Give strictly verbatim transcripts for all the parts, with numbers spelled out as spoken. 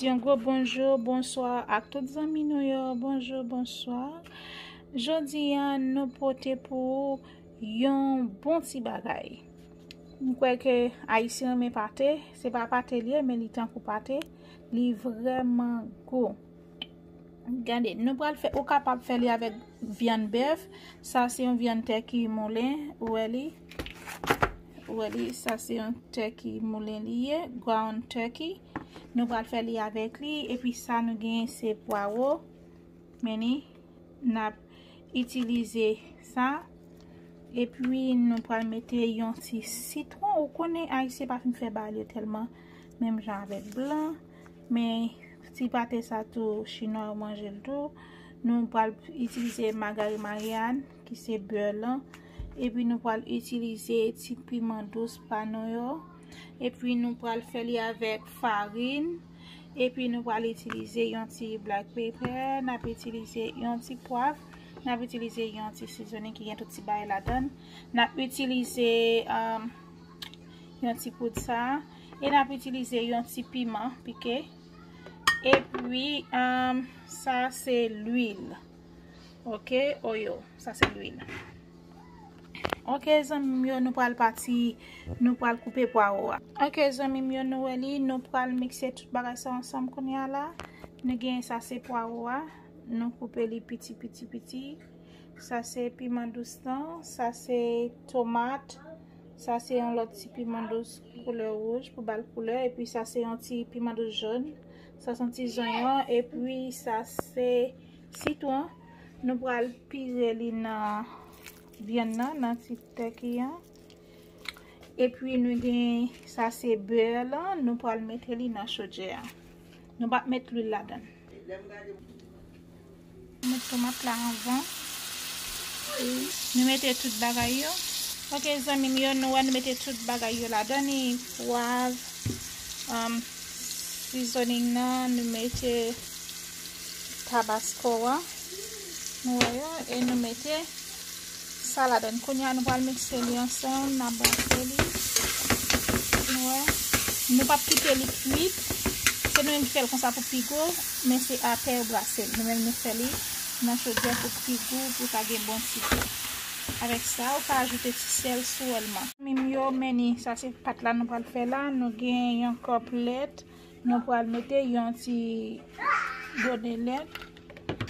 Yon gwo bonjou, bonswa ak tout zanmi nou yo. Bonjou, bonswa. Jodi a, nou pote pou ou yon bon ti bagay. M kwè ke Ayisyen renmen pate. Se pa pate li ye, men li tankou pate. Li vrèman gwo. Gade, nou pral fè, ou kapab fè li avèk vyann bèf. Sa se yon vyann tèki moulen, ou wè li. Ou wè li, sa se yon tèki moulen li ye, ground turkey. Nou pral fè li avèk li, epi sa nou genyen se pwawo. Men ni, n ap itilize sa. Epi nou pral mete yon ti sitwon. Ou konnen Ayisyen pa fin fè bagay yo tèlman menm jan avèk blan. Men ti pate sa tou, chinwa yo manje l tou. Nou pral itilize magarin Maryàn, ki se bè lan. Epi nou pral itilize ti piman dous pa nou yo. Epi nou pral fè li avèk farin. Epi nou pral itilize yon ti black pepper, n ap itilize yon ti pwav, n ap itilize yon ti seasoning ki gen tout ti bagay ladan l. N ap itilize, um, yon ti poud sa, e n ap itilize yon ti piman pike. Epi, um, sa se lwil. Ok, oil, sa se lwil. Ok, zanmi m yo, nou pral pati, nou pral koupe pwawo a. Ok, zanmi m yo, nou wè li, nou pral mikse tout bagay sa ansanm kounye a la. Nou gen sa se pwawo a, nou koupe li piti, piti, piti. Sa se piman dous lan, sa se tomat, sa se yon lòt ti piman dous koulè wouj pou ba l koulè, epi sa se yon ti piman dous jòn, sa se yon ti zonyon, epi sa se sitwon. Nou pral pire li nan vyann nan, nan ti tèki an. Epi nou gen, sa se bè lan, nou pral mete li nan chodyè a. Nou p ap met lwil ladan l. Met tomat la anvan. Nou mete tout bagay yo. Ok, zanmi m yo, nou wè nou mete tout bagay yo ladan li, pwav, um, seasoning nan, nou mete tabasko a. Nou wè yo, e nou mete sa ladan. Kounye a, nou pral mikse li ansanm, n ap brase li. Nou wè, nou p ap kite li kwit. Se nou menm ki fè l konsa pou pi gou, men se atè yo brase l. Nou menm nou fè li nan chodyè pou pi gou, pou sa gen bon ti gou. Avèk sa, ou ka ajoute ti sèl sou òl man. Zanmi m yo, men ni, sa se pat la nou pral fè la. Nou gen yon kòp lèt. Nou pral mete yon ti gode lèt.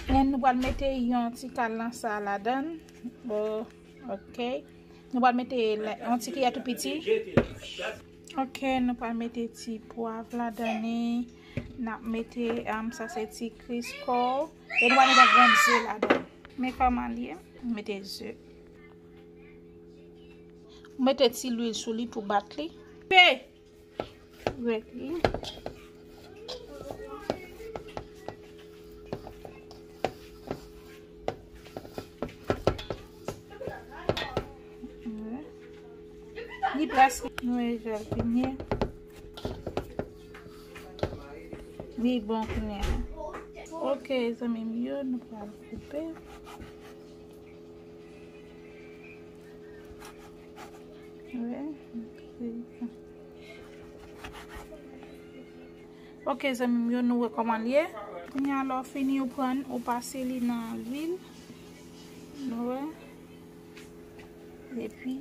E nou pral mete yon ti kal nan sa ladan. Bon, ok. Nou pral mete la, yon ti kiyè tou piti. Ok, nou pral mete ti pwav ladan li. N ap mete, um, sa se ti Crisco. E nou pral mete yon grenn ze ladan. Men kòman l ye, mete ze. Mete ti lwil sou li pou bat li. Pe! Rèk li. Li prèske. Nou e jèl pinye. Li bon kounye a. Ok, zanmi m yo, nou pral koupe. Ok, zanmi m yo, nou wè kòman l ye. Kounye a, lè w fini, ou pran, ou pase li nan lwil. Nou wè. Epi,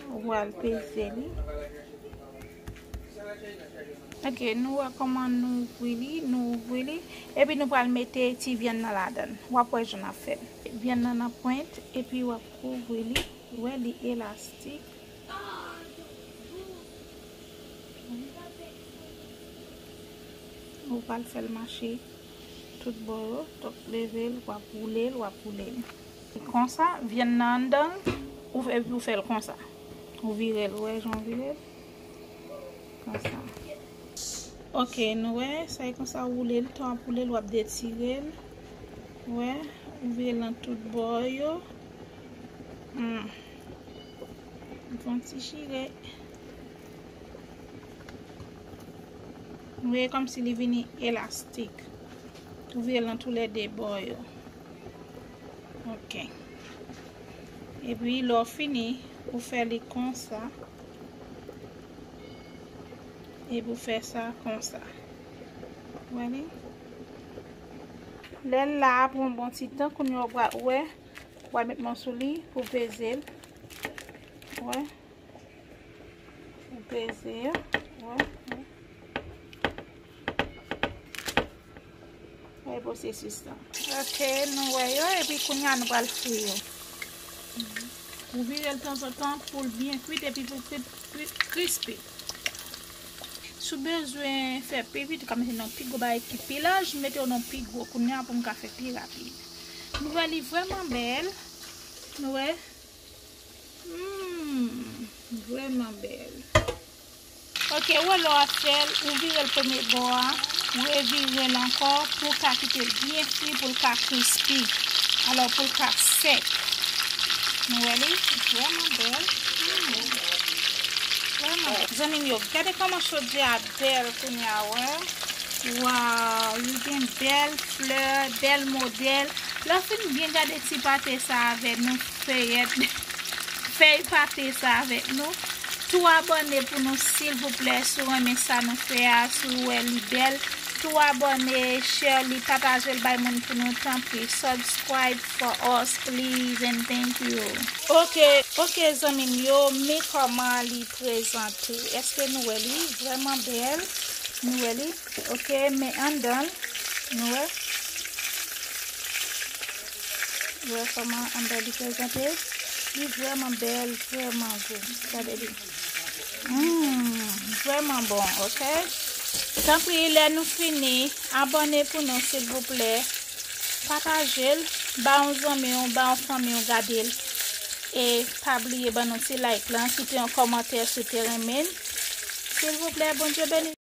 ou pral peze li. Ok, nou wè kòman nou ouvri li, nou ouvri li. Epi nou pral mete ti vyann nan ladan l. W ap wè jan n ap fè l. Vyann nan nan pwent, epi w ap kouvri li. Ou wè, li elastik. Ou pral fè l mache tout bò yo. Donk, leve l, w ap woule l, w ap woule l. Konsa, vyann nan anndan l, ou fè, ou fè l konsa. Ou vire l, ou wè jan w vire l? Konsa. Ok, nou wè, sa e konsa w woule l, tan w ap woule l, w ap detire l. Ou wè, ou vire l nan tout bò yo. Hmm. Fè yon ti chire. Ou wè kòmsi li vini elastik. Ou vire l nan toulède bò yo. Ok. Epi, lè w fini, ou fè li konsa. Epi, ou fè sa konsa. Wè li. Lè l la, apre yon bon ti tan, kounye a w pral wè, w pral met men w sou li pou peze l. Wè. Pou peze l. Wè. Wè. Wè pwosesis la. Ok, nou wè yo, epi kounye a nou pral fri yo. Ou vire l tanzantan pou l byen kwit epi pou l kwit, kwit, krispi. Si w bezwen fè pi vit, ou ka mete nan pi gwo bagay ki pi laj, mete yo nan pi gwo kounye a pou m ka fè pi rapid. Nou wè li vrèman bèl. Nou wè? Hmm, vrèman bèl. Ok, ou wè lè w ap fè l, ou vire l premye bò a, ou revire l ankò pou w ka kite l byen fri, pou l ka krispi. Alò, pou l ka sèk. Nou wè li? Vrèman bèl. Hmm. Vrèman. Zanmi m yo, gade kòman chodyè a bèl kounye a, wè. Waw, li gen bèl flè, bèl modèl. Lè w fin byen gade ti pate sa avè nou, feyèt, fèy pate sa avèk nou. Tou abòne pou nou, silvouplè, si w renmen sa nou fè a, si w wè li bèl. Tou abòne, share li, pataje l bay moun pou nou, tanpri. Subscribe for us, please, and thank you. Ok, ok, zanmi m yo, men kòman li prezante. Èske nou wè li vrèman bèl? Nou wè li? Ok, men anndan l, nou wè. Wè kòman anndan li prezante. Li vrèman bèl, vrèman gou. Gade li. Mm, vrèman bon, ok? Tanpri, lè nou fini, abòne pou nou, silvouplè. Pataje l, ba yon zanmi w, ba yon fanmi w gade l. E pa bliye ban nou ti like lan, kite yon kòmantè si w te renmen l. Silvouplè, Bondye beni.